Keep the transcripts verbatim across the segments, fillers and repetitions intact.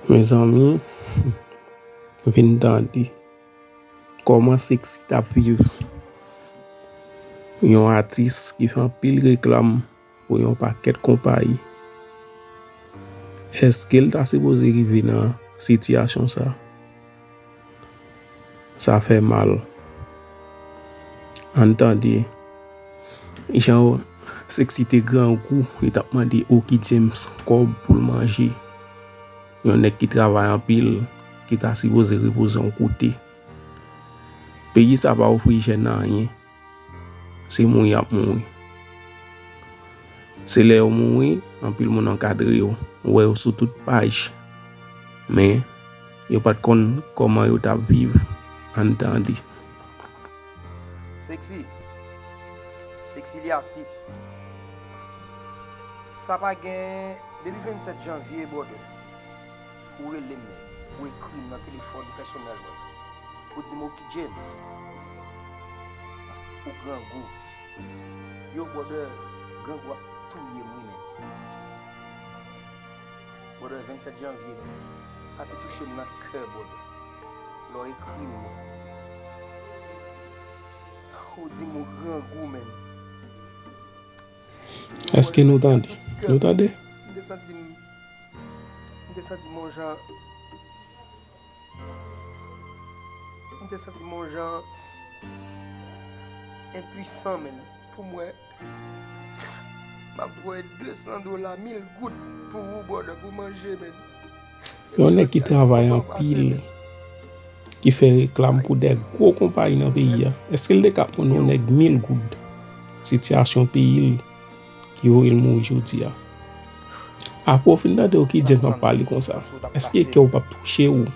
Mezanmi, vin tande kòman Sexy t ap viv. Yon atis ki fè anpil reklam pou yon pakèt konpayi. Èske l ta sipoze rive nan sitiyasyon sa? Sa fè mal. Ann tande jan Sexy te grangou, li t ap mande Oki James kòb pou l manje. Yon nèg ki travay anpil, ki ta sipoze repoze yon kote. Peyi sa pa ofri jèn anyen. Se mouri y ap mouri. Se lè yo mouri, anpil moun ankadre yo. Ou wè yo sou tout paj. Men, yo pa t konn kòman yo t ap viv. Ann tande. Sexy. Sexy li atis. Sa pa gen depi vennsèt janvye, brother. Ou rele m, ou ekri m nan telefòn pèsonèl mwen. Ou di m, Oki James, ou grangou. Yo, brother, grangou ap touye m, wi, men. Brother, vennsèt janvye, men. Sa te touche m nan kè, brother. Lè w ekri m, men. Ou di m ou grangou, men. Èske nou tande? Nou tande? M te santi m, m te santi m yon jan, m te santi m yon jan enpwisan, men. Pou m wè, m ap voye de san dola, mil goud pou ou, brother, pou manje, men. Yon nèg ki travay anpil, ki fè reklam pou de gwo konpayi nan peyi a, èske l te ka pran yon nèg mil goud? Sitiyasyon peyi l ki voye l mouri jodi a. Apre w fin tande Oki James ap pale konsa, èske kè w p ap touche w?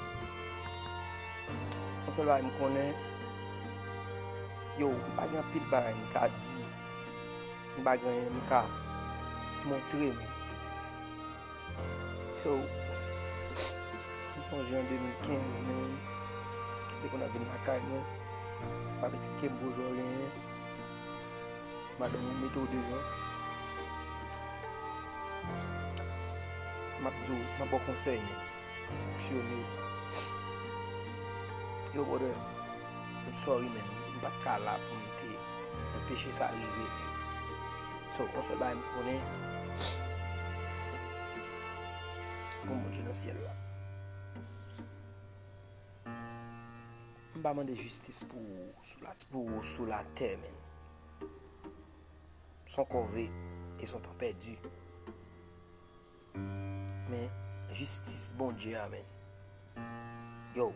Yon sèl bagay m konnen, yo, m pa gen anpil bagay m ka di, m pa gen anyen m ka montre, men. So, m sonje an de mil kenz, men, m te konn ap vin lakay mwen, m ap eksplike m pwojè w genyen, madanm ou mete w deyò. M ap di w, m ap ba w konsèy, men, fonksyone. Yo, brother, I'm sorry, men, m pa t ka la pou m te anpeche sa rive, men. So, yon sèl bagay m konnen, gon Bondye nan syèl la. M pa mande jistis pou ou sou la, pou ou sou latè, men. Son kòve e son tan pèdi. Men, jistis Bondye a, men. Yo,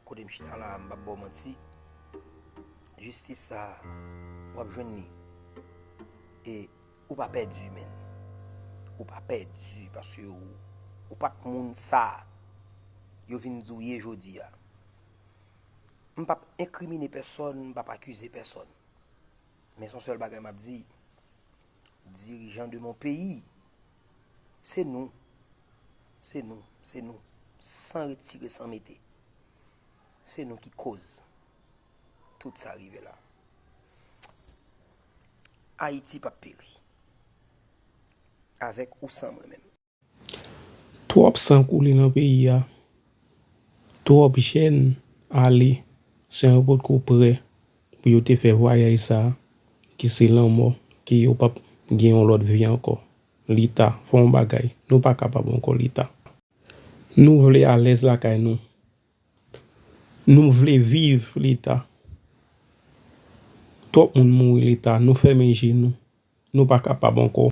kote m chita la, m p ap ba w manti. Jistis sa, w ap jwenn li. E ou pa pèdi, men. Ou pa pèdi, paske ou, ou pa t moun sa yo vin di w ye jodi a. M p ap enkrimine pèsonn, m p ap akize pèsonn. Men se yon sèl bagay m ap di, dirijan de mon peyi, se nou. Se nou, se nou. San retire, san mete. Se nou ki koz tout sa rive la. Ayiti p ap peri. Avèk ou san mwen menm. Twòp san koule nan peyi a. Twòp jèn ale san yo potko prè pou yo te fè vwayaj sa a, ki se lanmò, ki yo p ap gen yon lòt vi ankò. Leta, fè yon bagay. Nou pa kapab ankò, Leta. Nou vle alèz lakay nou. Nou vle viv, Leta. Twòp moun mouri, Leta. Nou fèmen je nou. Nou pa kapab ankò.